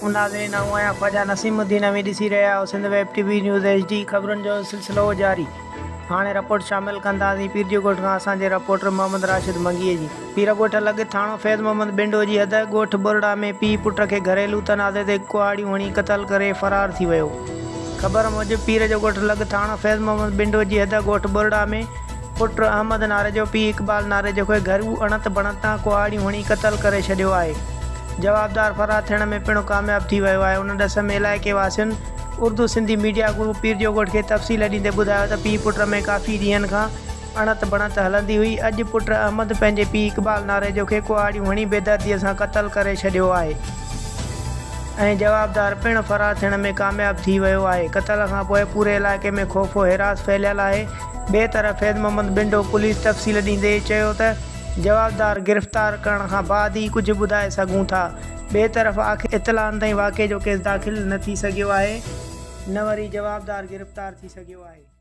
عليڪم ناظرين آئون آهيان خواجه نسيم الدين اوهين ڏسي رهيا آهيو Sindh web T V news H D خبرن جو سلسلو جاري هاڻي رپورٽ شامل ڪنداسين پيرجي ڳوٺ کان اسان جي رپورٽر محمد راشد منگيء جي. پير ڳوٺ لڳ ٿاڻو فيض محمد ٻنڊو جي حد ڳوٺ ٻرڙا ۾ پيء پٽ کي گهريلو تنازعي تي ڪهاڙيون هڻي قتل ڪري فرار ٿي ويو. خبر موجب پير جو ڳوٺ لڳ ٿاڻو فيض محمد ٻنڊو جي حد ڳوٺ ٻرڙا ۾ پٽ احمد ناريجو پيء اقبال ناريجو کي گهرو اڻت بڻت تان ڪهاڙيون هڻي قتل ڪري ڇڏيو آهي. جوابدار فرار ٿيڻ ۾ پڻ ڪامياب ٿي ويو آهي. ان ڏس ۾ علائقي واسين اردو سنڌي ميڊيا گروپ پير جو ڳوٺ کي تفصيل ڏيندي ٻڌايو ته پيء پٽ ۾ ڪافي ڏينهن کان اڻت بڻت هلندي هئي، اڄ پٽ احمد پنهنجي پيء اقبال ناريجو کي ڪهاڙيون هڻي بيدرديء سان قتل ڪري ڇڏيو آهي ۽ جوابدار پڻ فرار ٿيڻ ۾ ڪامياب ٿي ويو آهي، قتل کان پوء پوري علائقي ۾ خوف و هراس ڦهليل آهي، ٻئي طرف فيض محمد ٻنڊو پوليس تفصيل ڏيندي چيو ته جوابدار گرفتار ڪرڻ کان بعد ئي ڪجهه ٻڌائي سگهون ٿا، ٻئي طرف آخري اطلاعن تائين واقعي جو ڪيس داخل نه ٿي سگهيو آهي نه وري جوابدار گرفتار ٿي سگهيو آهي.